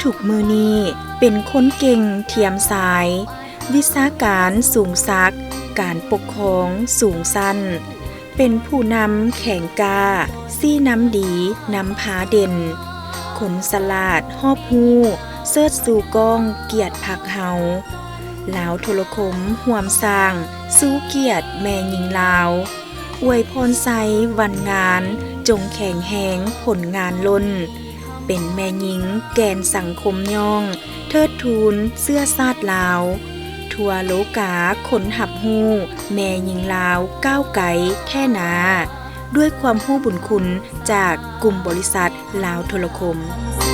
ທຸກມື້ນີ້ເປັນຄົນເກັ່ງທຽມຊາຍ, ວິຊາການສູງສັກ, ການປົກຄອງສູງຊັ້ນ, ເປັນຜູ້ນຳແຂງກ້າ, ຊີ້ນຳດີນຳພາເດັ່ນ, ຄົນສະຫຼາດຮອບຮູ້, ເຊີດຊູກ້ອງກຽດພັກເຮົາ. ລາວໂທລະຄົມຮ່ວມສ້າງຊູກຽດແມ່ຍິງລາວ, ອວຍພອນໄຊວັນງານ ຈົ່ງແຂງແຮງຜົນງານລົ້ນ, ເປັນແມ່ຍິງແກ່ນສັງຄົມຍ້ອງ ເທີດທູນເຊື້ອຊາດລາວ, ທົ່ວໂລກາຄົນຮັບຮູ້ແມ່ຍິງລາວກ້າວໄກແທ້ນາ, ດ້ວຍຄວາມຮູ້ບຸນຄຸນຈາກກຸ່ມບໍລິສັດລາວໂທລະຄົມ.